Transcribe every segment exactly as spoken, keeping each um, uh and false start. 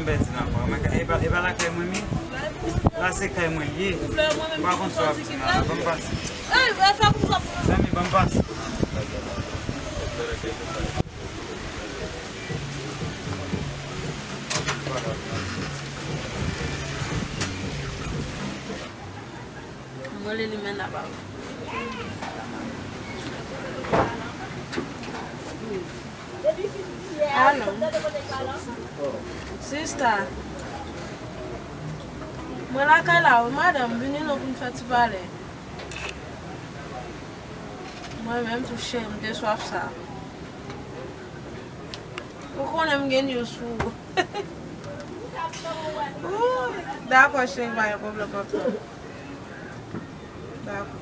Pèdi nan kò. Mwen ka, e pa, e pa lakay mwen, men la se kay mwen li ye. M pa konn sa w ap di nan la. Ban m pase. Zanmi, ban m pase. Mwen li menm nan pa. Alo. Sista. Mwen lakay la, wi, madanm, vini non pou n fè ti pale. Mwen menm tou cheri, m te swaf sa. Ou konnen m gen news pou ou. Ooh, dakò, cheri, pa gen pwoblèm, m ap tann. Dakò.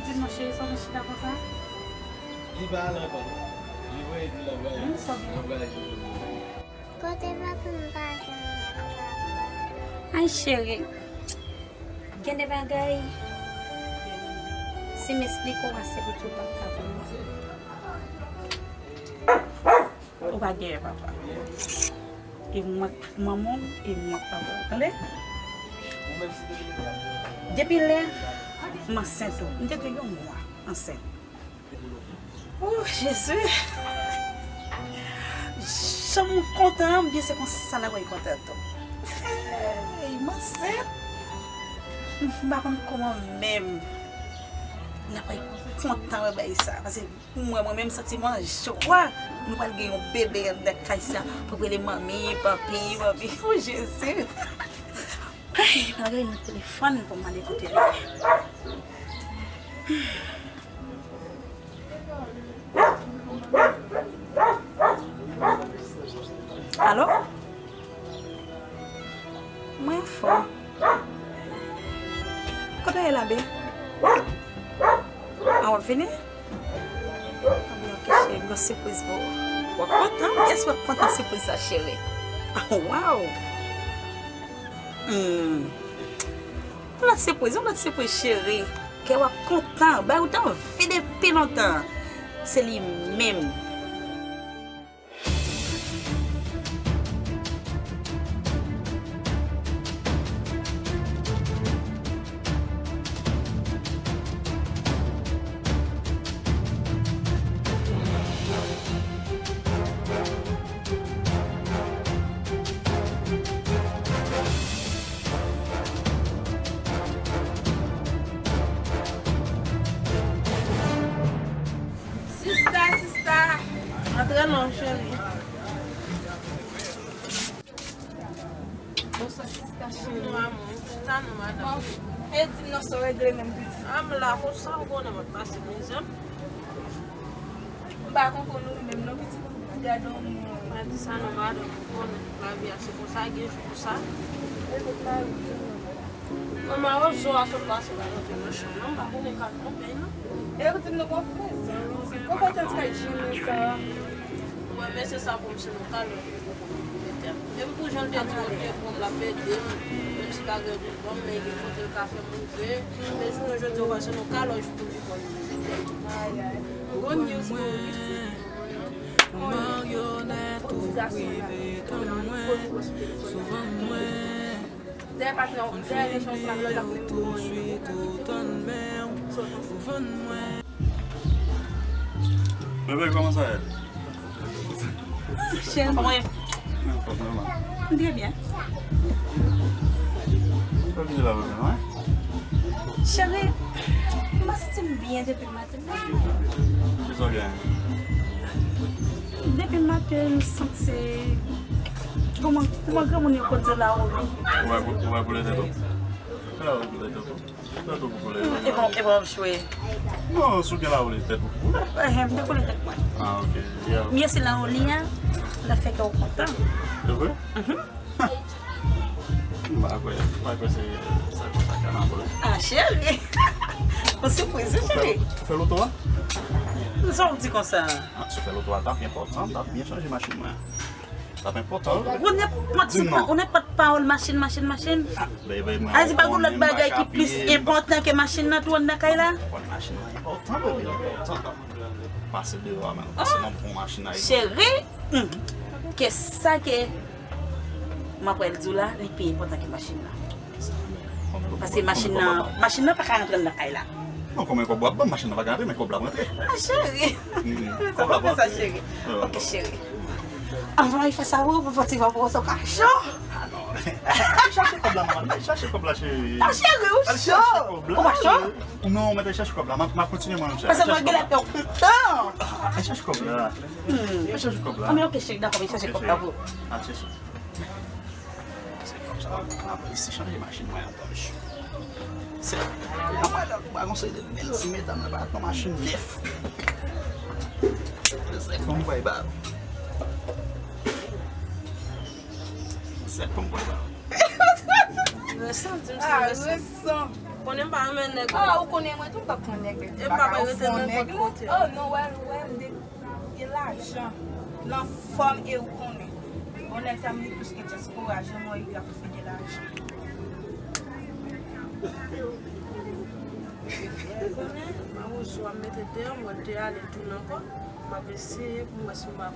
Di m non, cheri, sa w chita konsa? Li pa al ankò. Li voye di l ap vwayaje. L ap vwayaje. Kote papa m pa janm ap papa. Ay, cheri. Gen de bagay, si m esplike w ase pou di w p ap ka konprann. Ou pa genyen papa. E mwen k manman w, e mwen k papa w. Tande? Depi lè m ansent ou, m te gen yon mwa ansent. Oh, Jezi! Jan m kontan an, byen se konsa l ap kontan tou. Hey, m ansent! M pa konn kòman menm l ap kontan wè bagay sa. Paske pou mwen, mwen menm, santiman jwa. Nou pral gen yon bebe anndan kay sa. Pou rele manmi, papi, manmi. Oh, Jezi! Ay, m al rele nan telefòn pou m ale kote l. Alo? Mwen anfòm. Kote w ye la, be? A, w ap vini? Anben, oke, cheri, m gen sipriz pou ou. W ap kontan? Yes, w ap kontan sipriz sa, cheri. Waw! Hmm. Yon lòt sipriz, yon lòt sipriz, cheri. Kè w ap kontan. Bagay ou t anvi depi lontan. Se li menm. Sista, sista. Antre non, cheri. Bonswa, sista cheri. Bonjou, amou. Sa nou, madanm? E di m non, sa w regle menm, pitit? A, m la konsa, ou konnen mwen pase mizè. M pa konprann ou menm non, pitit, m gade w moun. Pa di sa non, madanm, ou konnen lavi a se konsa, gen jou pou sa. E kot mari w? Manman Rozo a sot pase la, rantre nan chanm nan, m pa konnen ka twonpe l non. E ou di m nou gon frè sa, konsa tèt kay jimi sa. Mwen, men se sa pou m, se nou ka lè. Epi pou jan l te di, yo te pran m, l ap ede m, menm si pa gen pou l ban m, men gen kote l ka fè m rive. Men jounen jodi a, w wè se nan kalòj pou li pran m. Ay, ay. Bon news pou ou, pitit. Maryonèt ou rive tann mwen, souvan mwen. Dèyè patnè w, dèyè rejyon sa, lòt ap menm. Bebe, kòman sa ye? Cheri. Kòman ye? Mwen anfòm, nòmal. M trè byen. Sa w vin la, bebe, non? Cheri, m pa santi m byen depi maten. Kisa w gen? Depi maten, m santi kòman, kòman granmoun yo konn di lawoli. Ou bay pou, ou bay pou lè tèt ou? Lawoli pou lè tèt ou? Tèt ou pou lè tèt ou? E bon, e bon, m chwe. Non, si w gen lawoli, tèt ou pou lè. Ehe, m dekoule tèt mwen. Ah, ok. Yeah. M ye si lawoli a, l ap fè kè w kontan. Se vre? Mhm. M pa kwè, m pa kwè se sa konsa kanabòl. Ah, cheri! Yon sipriz, wi, cheri. Ou fè loto a? Sa w di konsa? Ah, si w fè loto a, t ap enpòtan, m t ap byen chanje machin mwen. T ap enpòtan. Ou nenpòt ti pa, ou nenpòt pawòl machin, machin, machin. Ah, bebe, mwen, a di pa gon lòt bagay ki plis enpòtan ke machin nan tou anndan kay la? Machin nan enpòtan, bebe, enpòtan. Pase deyò a, man. Pase nan bon machin nan. Cheri, hmm, ke sa ke m ap pral di w la, li pi enpòtan ke machin nan. Paske machin nan, machin nan pa ka rantre anndan kay la. Non, kòman kòb w ap ban m, machin nan pa ka rantre, men kòb la ap rantre. Ah, cheri. Sa pa fè sa, cheri. Ok, cheri. Anvan w fè sa, ou pou pati van pou sa ka cho. Ah, non. Al chache kòb la, manman. Al chache kòb la, cheri. Ah, cheri, ou cho. Ou pa cho? Non, mwen te chache kòb la. M ap, m ap kontinye mwen menm. Paske mwen genlè te kontan. Al chache kòb la. Hmm. Al chache kòb la. Ah, men ok, cheri, dakò, mwen chache kòb la pou ou. Al chache. Se kòmsa, m ap resi chanje machin mwen ankò, mesye. Se, anmwey, lòt mwa, gon seri de bèl ti medam nan pa t nan machin nèf. Se kòm bay ba. Se kòm bay ba. Resan, di m si resan. Konnen m pa renmen nèg. Ah, ou konnen mwen tou, m pa konn nèg. E m pa bay rete nenpòt kote. Oh, non, wè, wè, m de Gen lajan, nan fòm e ou konnen. Bon, nèg sa m li plis ke dyaspora, jan mwen ap fete lajan. Ou konnen, m a wè sou a mete deyò, mwen te ale tounen ankò. M ap eseye pou m wè si m pa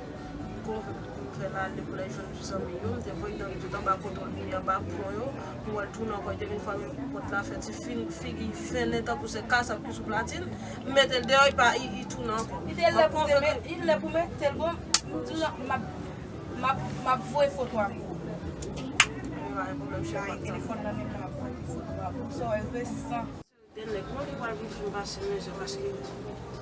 konvenk pou m fè l ale pou l al jwenn zanmi yo. M te voye nan tout anba kontwòl li anba pon yo. Pou w al tounen ankò, li te vin frape pòt la, fè ti figi fennen tankou se kasab ki sou platin. M mete l deyò, li pa, li, li tounen ankò. Li te lè pou te met, li lè pou mete l bon, m di w, m ap, m ap, m ap voye foto a pou ou. Men pa gen pwoblèm, cheri, m ap tann. Telefòn nan men mwen, m ap voye foto a pou ou. Sa w resan. De nèg, mwen ki pral vin fè m pase mizè, paske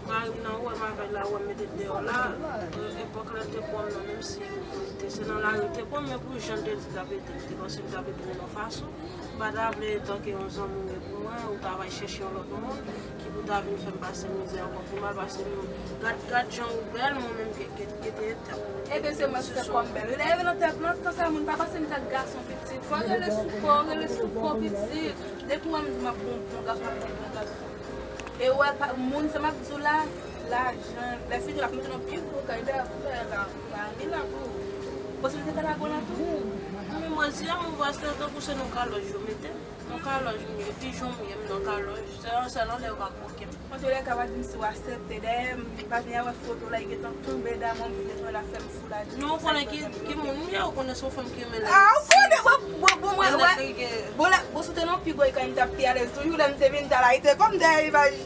mari m nan wè m avè l la, wè m mete l deyò la, e, epòk la l te pran m nan, menm si te se nan lari l te pran m, men pou jan l te di l t ap ede m, m te panse l t ap ede m nan fason. M pa ta vle, tanke yon zanmi w ye pou mwen, ou ta va chèche yon lòt moun ki pou ta vin fè m pase mizè ankò pi mal, paske m, gad, gad jan ou bèl, mwen menm ke, ke, ke te etap. Ebyen, se mwen ki fè kò m bèl. Lè rive nan tèt mwen, konsa moun pa panse m se gason pitit. Fò rele sou kò, rele sou kò pitit. Depi w wè m di m ap pran yon bon gason, m ap pran yon bon gason. E w wè, pa, moun sa m ap di w la, lajan, lè fini l ap mete nan pi gwo kay, lè, lè la, la, li la tou. Posiblite ta lago la tou. Men mwen di a, mwen vwa se tankou se nan kalòj yo mete m. Nan kalòj m ye, pijon m ye, m nan kalòj. Se nan sèl anlè yo ka kwoke m. Antouka, pa di m si w aksepte. Dayè, m pa vin avè foto la, li gentan tonbe damou, m vin jwenn afè m fouladi. Non, ou konnen ki, ki moun m ye, ou konnen se yon fanm ki renmen nèg. Ah, ou konnen, bon, bon, bon, mwen, wè. Bon, la, bon, si w te nan pi gwo kay, m t ap pi alèz toujou, lè m te vin, m t al arete kò m dèyè rivaj.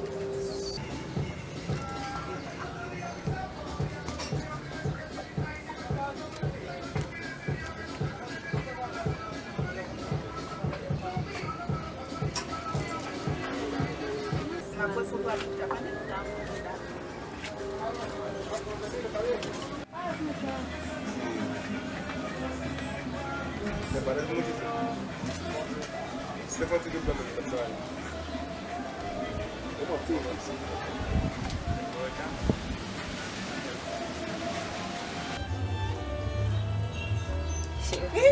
Cheri.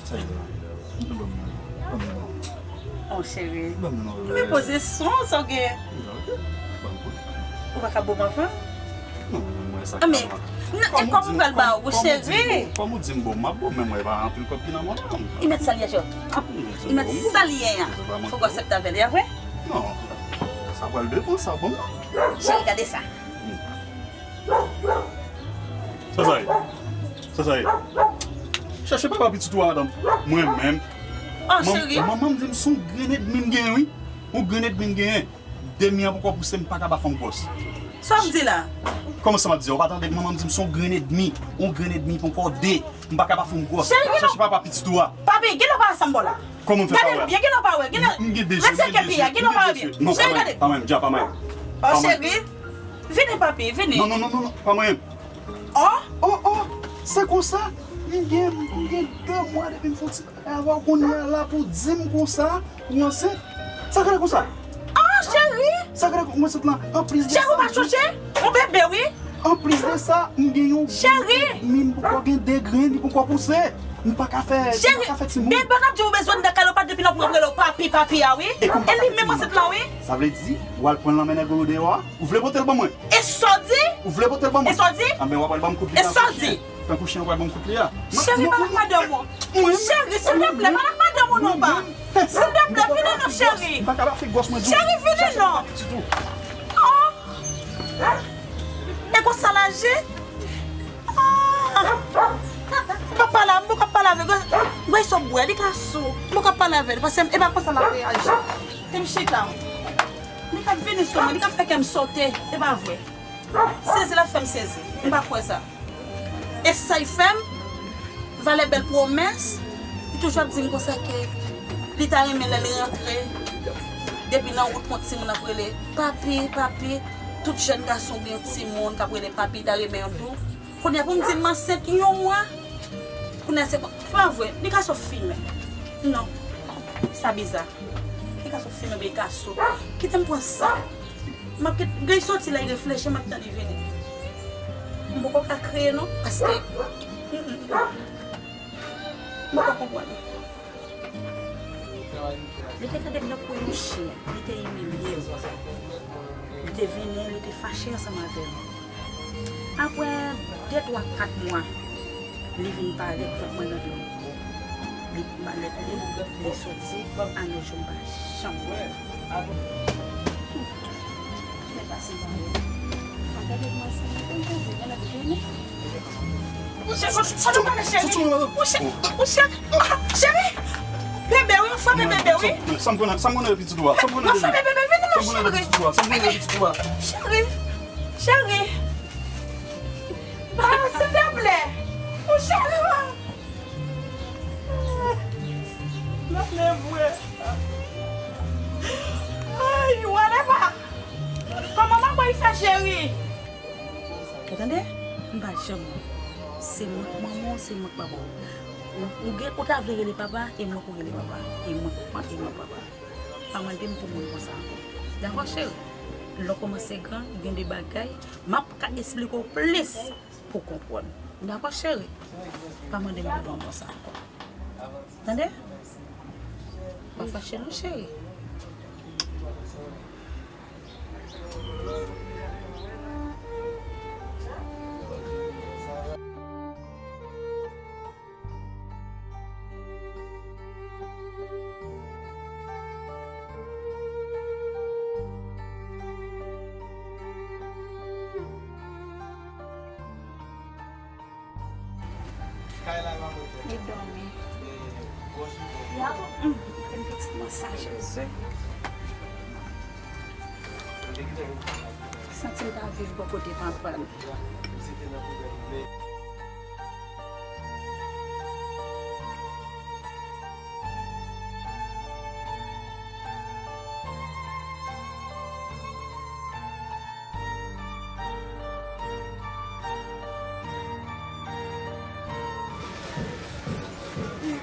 Sa ye la? Ban m nan. Ban m nan. Oh, cheri. Ban m nan, men poze son, sa w gen. Ok. Ban m pou. Ou pa ka ban m anvan? Non, men mwen sa. Ah, men, non, e kòman m pral ba ou, cheri? Kòm ou di m bon, m ap bon, men mwen pa anpil kòb ki nan men m. Li mèt sa l ye, cheri. Li mèt sa l ye a. Fòk w aksepte avè l, e vre? Non. Sa pral depann, sa bon. Cheri, gade sa. Sa sa ye? Sa sa ye? Chache papa pitit ou a, madanm. Mwen menm. Oh, cheri. Manman m di m se yon grenn ènmi m genyen, wi. Yon grenn ènmi m genyen. Demi an poko pouse, m pa ka ba fanm gwòs. Sa w ap di la? Kòman sa m ap di a? Ou pa tande manman m di m se yon grenn ènmi. Yon grenn ènmi poko de. M pa ka ba fanm gwòs. Cheri, gen lè. Chache papa pitit ou a. Papi, gen lè w pa wè sa m ba w la. Kòman m fè pa wè? Gade l byen, gen lè w pa wè. Gen lè. M gen de je, m gen de je. Retire kèpi a, gen lè w pa wè byen. Non, pa mwen, pa mwen. Oh, cheri. Vini, papi, vini. Non, non, non, non, non, pa mwen. Oh. Oh, oh, se konsa? M gen, m gen de mwa depi m fè yon ti bagay avè w, kounye a la pou di m konsa ou ansent? Sa k rele konsa? Oh, cheri! Sa k rele ou ansent lan? Anplis de sa, cheri, ou pa chonje? Yon bebe, wi. Anplis de sa, m gen yon grenn, cheri, mi m poko gen de grenn, li poko pouse. M pa ka fè, m pa ka fè timoun. Cheri, bebe, w t ap di w bezwen nan kay la, w pa t depi nan pou w rele w papi, papi a, wi. E li menm ansent la, wi. Sa vle di, w al pran l nan men nèg ou deyò a? Ou vle pote l ban mwen? E sa w di? Ou vle pote l ban mwen? E sa w di? Anben, w ap al ban m kout li a. E sa w di? Tankou chen, w ap al ban m kout li a. Cheri, pale ak madanm ou. Cheri, silvouplè, pale ak madanm ou non, pa. Silvouplè, vini non, cheri. M pa ka ba fi gwòs mwen di w. Cheri, vini non. Oh. E konsa l aji? Ah! M p ap pale, m p ap pale avè l. Gade sa w bwè, li ka sou. M p ap pale avè l, paske e pa konsa l ap reyaji. Te m chita. Li k ap vini sou mwen, li k ap fè kè m sote. E pa vre. Sezi l ap fè m sezi. M pa kwè sa. E sa l fè m, valè bèl pwomès, li toujou ap di m konsa ke li ta renmen lè l rantre, depi nan wout, yon timoun ap rele papi, papi. Tout jèn gason gen yon timoun k ap rele papi, li ta renmen yon tou. Kounye a pou m di l m ansent yon mwa. Kounye a se pa vre, li ka sot fimen. Non, sa biza. Li ka sot fimen, men li ka sou. Kite m pran sa. M ap kit-, gen soti la, li reflechi, m ap tann li vini. M poko ka kriye non, paske, mm, mm, mm. M poko konprann. Li te tande m tankou yon chen, li te imilye m. Li te vini, li te fache ansanm avè m. Apre de, twa, kat mwa, li vin parèt vant mwen nan dlo. Li malèt li, li soti, a yon jou m pa janm wè. Mwen pase pa wè. Gade mwen sa, mwen konn koze, mwen ap vini. Monchè, soti, soti, soti, cheri. Monchè, monchè, ah, cheri. Bebe, wi, ou frape bebe, wi. Sa m konnen, sa m konnen de pitit ou a. Sa m konnen de pitit ou a. Sa m konnen de pitit ou a. Cheri, cheri. Ah, silvouplè. Monchè, non. Nan men mwen. Ay, whatever. Kòman manman y fè, cheri? Ou tande? M pa janm wè w. Se mwen k manman w, se mwen k papa w. Ou, ou gen, ou ta vle rele papa, e mwen pou rele papa. E mwen k pa, e mwen k papa. Pa mande m pou moun konsa ankò. Dakò, cheri? Lè w kòmanse gran, gen de bagay, m ap ka esplike w plis pou w konprann. Dakò, cheri? Pa mande m pou moun konsa ankò. Tande? Pa fache non, cheri. Li dòmi. Yon pitit masaje zye. Santi m ta viv bò kote papa l.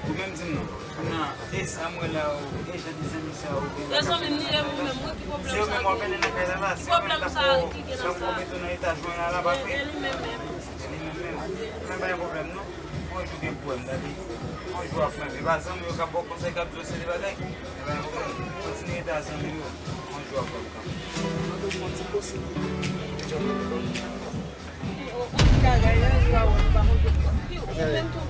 Ou menm di m non. Kounya, e sa m wè la, ou, e jan de zanmi sa, ou gen. Yo zanmi m, ni lè ou menm, wi, ki pwoblèm sa gen? Ki pwoblèm sa ki gen nan sa? Ou mete nan etaj mwen la, la pa fè. E li menm menm. E li menm menm. Men pa gen pwoblèm non. Yon jou gen pwoblèm, tande. Yon jou ap menm. E pa zanmi yo k ap ba w konsèy, k ap di w se de bagay. Men pa gen pwoblèm. Kontinye rete ak zanmi yo. Yon jou ap wè m kanmenm. Mwen te fè yon ti pose. Yon ti bagay, yon jou a wè m pa konn.